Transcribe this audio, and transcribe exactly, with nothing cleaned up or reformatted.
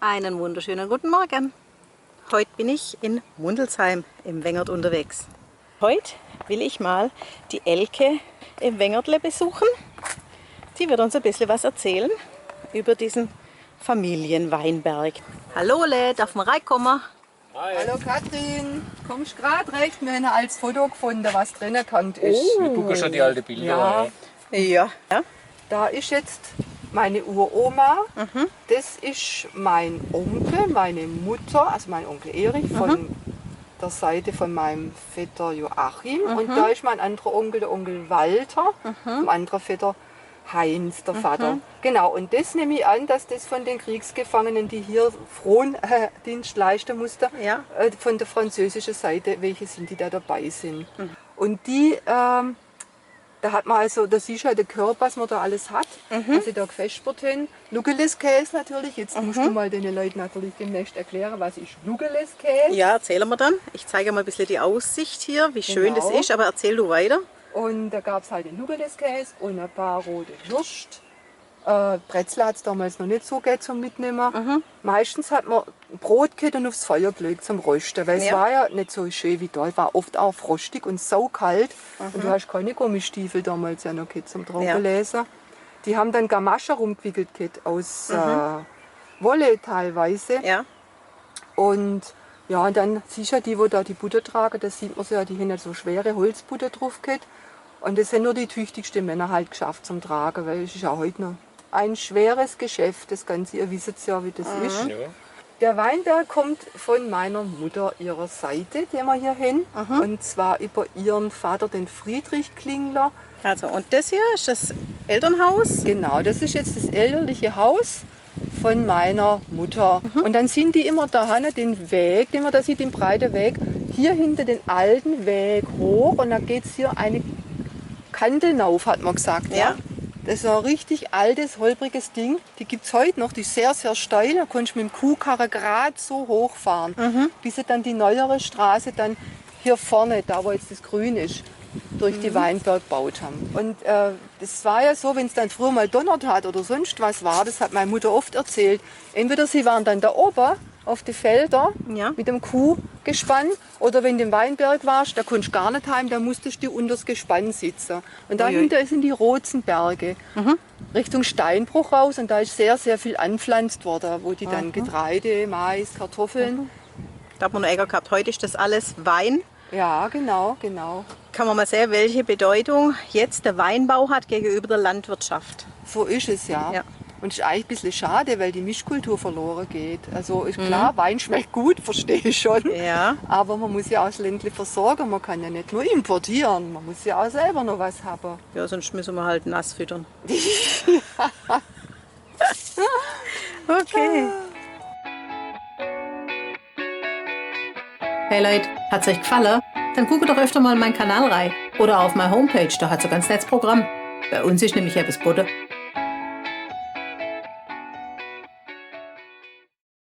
Einen wunderschönen guten Morgen. Heute bin ich in Mundelsheim im Wengert unterwegs. Heute will ich mal die Elke im Wengertle besuchen. Die wird uns ein bisschen was erzählen über diesen Familienweinberg. Hallo, Le, darf man reinkommen? Hallo Katrin, kommst grad recht, wir haben als Foto gefunden, was drin erkannt ist. Oh. Wir gucken schon die alten Bilder an. Ja. Ja. Da ist jetzt meine Uroma, das ist mein Onkel, meine Mutter, also mein Onkel Erich von der Seite von meinem Vetter Joachim. Und da ist mein anderer Onkel, der Onkel Walter, vom anderen Vetter Heinz, der Vater. Genau, und das nehme ich an, dass das von den Kriegsgefangenen, die hier Frondienst leisten mussten, äh, von der französischen Seite welche sind, die da dabei sind. Und die, ähm, da hat man also, da siehst du ja den Körper, was man da alles hat, was sie da gefespert haben. Lugeles-Käse natürlich, jetzt musst du mal den Leuten natürlich demnächst erklären, was ist Lugeles-Käse. Ja, erzählen wir dann. Ich zeige mal ein bisschen die Aussicht hier, wie schön das ist, aber erzähl du weiter. Und da gab's halt den Lugeles-Käse und ein paar rote Würste. Äh, Brezel hat's damals noch nicht so gegeben zum Mitnehmen. Meistens hat man Brot gehabt und aufs Feuer gelegt zum Rösten, weil es war ja nicht so schön wie da. Es war oft auch frostig und saukalt. Und du hast keine Gummistiefel damals ja noch gehabt zum Trockenlesen. Die haben dann Gamasche rumgewickelt gehabt aus, äh, Wolle teilweise. Ja. Und ja, und dann sicher die, wo da die Butter tragen, das sieht man so, ja, die haben ja so schwere Holzbutter drauf gehabt. Und das haben nur die tüchtigsten Männer halt geschafft zum Tragen, weil es ist ja heute noch ein schweres Geschäft, das Ganze. Ihr wisst ja, wie das ist. Ja. Der Weinberg kommt von meiner Mutter ihrer Seite, den wir hier haben. Und zwar über ihren Vater, den Friedrich Klingler. Also, und das hier ist das Elternhaus? Genau, das ist jetzt das elterliche Haus von meiner Mutter. Und dann sind die immer da, ne, den Weg, den man da sieht, den breiten Weg, hier hinter den alten Weg hoch und dann geht's hier eine Kantel nauf, hat man gesagt, ja. Das ist ein richtig altes, holpriges Ding. Die gibt's heute noch, die ist sehr, sehr steil. Da kannst du mit dem Kuhkarren grad so hochfahren, bis sie dann die neuere Straße dann hier vorne, da wo jetzt das Grün ist, durch die Weinberg gebaut haben. Und, äh, das war ja so, wenn's dann früher mal donnert hat oder sonst was war, das hat meine Mutter oft erzählt, entweder sie waren dann da oben auf die Felder mit dem Kuhgespann oder wenn du im Weinberg warst, da konntest du gar nicht heim, da musstest du unters Gespann sitzen. Und dahinter sind die Rozenberge, Richtung Steinbruch raus und da ist sehr, sehr viel anpflanzt worden, wo die dann Getreide, Mais, Kartoffeln. Da hat man noch Ärger gehabt. Heute ist das alles Wein. Ja, genau, genau. Kann man mal sehen, welche Bedeutung jetzt der Weinbau hat gegenüber der Landwirtschaft. So ist es, ja. Ja. Und es ist eigentlich ein bisschen schade, weil die Mischkultur verloren geht. Also ist klar, Wein schmeckt gut, verstehe ich schon. Ja. Aber man muss ja auch das Ländle versorgen, man kann ja nicht nur importieren, man muss ja auch selber noch was haben. Ja, sonst müssen wir halt Nass füttern. Okay. Hey Leute, hat's euch gefallen? Dann guckt doch öfter mal in meinen Kanal rein oder auf meine Homepage, da hat's ein ganz nettes Programm. Bei uns ist nämlich etwas geboten,